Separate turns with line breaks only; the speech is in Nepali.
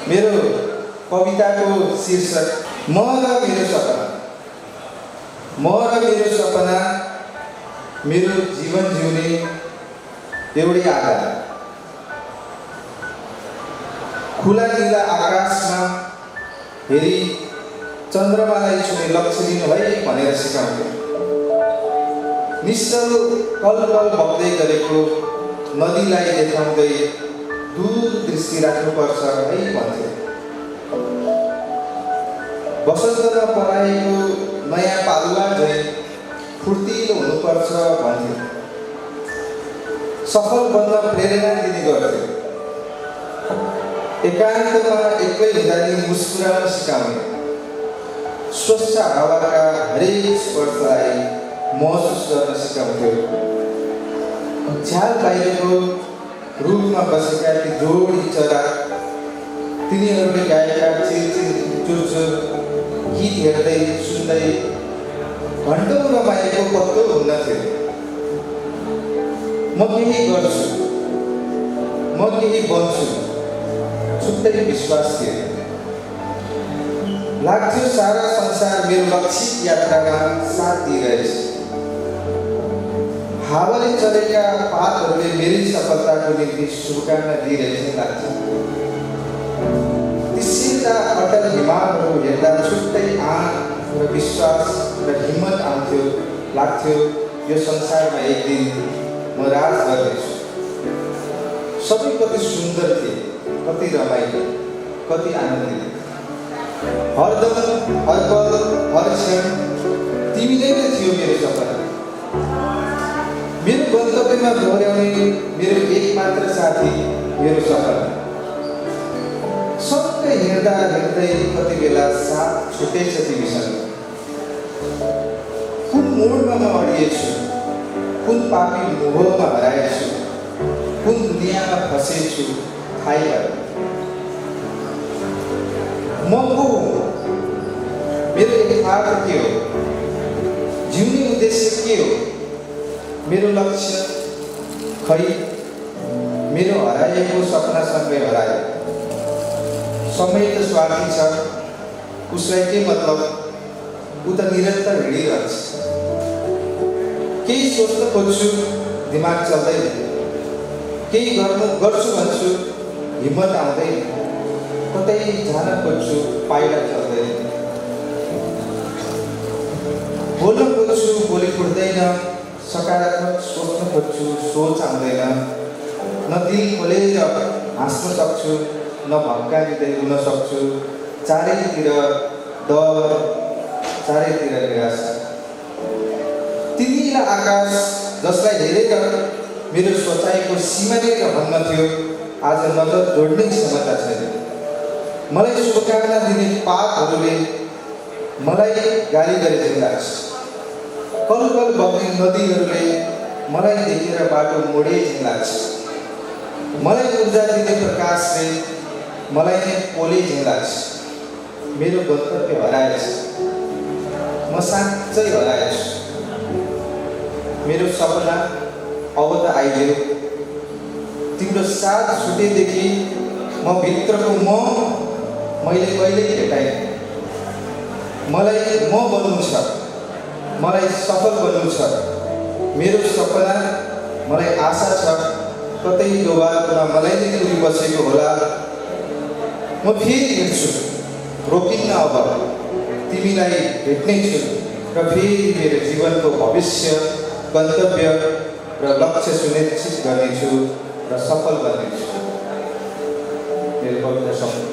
मेरो कविताको शीर्षक म र मेरो सपना। म र मेरो सपना, मेरो जीवन जिउने एउटै आधार। खुला नीला आकाशमा हेरी चन्द्रमालाई छुने लक्ष्य लिनु है भनेर सिकाउँथे। निश्चल कलकल बग्दै गरेको नदीलाई देखाउँदै दूर दृष्टि राख्नुपर्छ है भन्थे। बसन्तमा पलाएको नयाँ पालुवा झैँ फुर्तिलो हुनुपर्छ भन्थे। सफल बन्न प्रेरणा दिने गर्थे। एकान्तमा एक्लै हुँदा नि मुस्कुराउन सिकाउने। स्वच्छ हावाका हरेक स्पर्शलाई महसुस गर्न सिकाउँथ्यो। झ्याल बाहिरको रुखमा बसेका ती जोडी चरा, तिनीहरूले गाएका चिरचिर चुरचुर गीत हेर्दै सुन्दै घन्टौँ रमाएको पत्तो हुन्नथ्यो। म केही गर्छु, म केही बन्छु, छुट्टै विश्वास थियो। लाग्थ्यो सारा संसार मेरो लक्षित यात्रामा साथ दिइरहेछ। हावाले चलेका पातहरूले मेरै सफलताको निम्ति शुभकामना दिइरहेछ लाग्थ्यो। ती सिधा अटल हिमालहरू हेर्दा छुट्टै आँट र विश्वास र हिम्मत आउँथ्यो। लाग्थ्यो यो संसारमा एक दिन म राज गर्नेछु। सबै कति सुन्दर थिए, कति रमाइलो, कति आनन्दित। हरदम हर पल हर क्षण तिमी नै थियो मेरो सपना। मेरो गन्तव्यमा दोहोऱ्याउने मेरो एकमात्र साथी मेरो सपना। सँगै हिँड्दा हिँड्दै कति बेला साथ छुटेछ तिमीसँग। कुन मोडमा म अडिएछु, कुन पापी मोहमा हराएछु, कुन दुनियाँमा फसेछु थाहै भएन। म को हो, मेरो यथार्थ के हो, जिउने उद्देश्य के हो, मेरो लक्ष्य खै मेरो हराएको सपनासँगै हरायो। समय त स्वार्थी छ, उसलाई के मतलब, ऊ त निरन्तर हिँडिरहन्छ। केही सोच्न खोज्छु, दिमाग चल्दैन। केही गर्छु भन्छु, हिम्मत आउँदैन। कतै जान खोज्छु, पाइला चल्दैन। बोल्न खोज्छु, बोली फुट्दैन। सकारात्मक सोच्न खोज्छु, सोच आउँदैन। न दिल खोलेर हाँस्न सक्छु, न भत्काइँदै रुन सक्छु। चारैतिर डर, चारैतिर निराशा। तिनीला आकाश जसलाई हेरेर मेरो सोचाइको सीमा नै रहन्न थियो, आज नजर जोड्ने क्षमता छैन। मलाई शुभकामना दिने पातहरूले मलाई गाली गरे जस्तो लाग्छ। कल कल बग्ने नदीहरूले मलाई देखेर बाटो मोडे जस्तो लाग्छ। मलाई ऊर्जा दिने प्रकाशले मलाई नै पोले जस्तो लाग्छ। मेरो गन्तव्य हराएछ, म साँच्चै हराएछु। मेरो सपना अब त आइदियो। तिम्रो साथ छुटेदेखि म भित्रको मैले कहिल्यै भेटाएँ। मलाई म बन्नु छ, मलाई सफल बन्नु छ। मेरो सपना, मलाई आशा छ कतै दोबारमा मलाई नै उरी बसेको होला। म फेरि हिँड्छु, रोकिन्न अब। तिमीलाई भेट्नै छु र फेरि मेरो जीवनको भविष्य, गन्तव्य र लक्ष्य सुनिश्चित गर्नेछु र सफल गर्नेछु। मेरो कविता सफल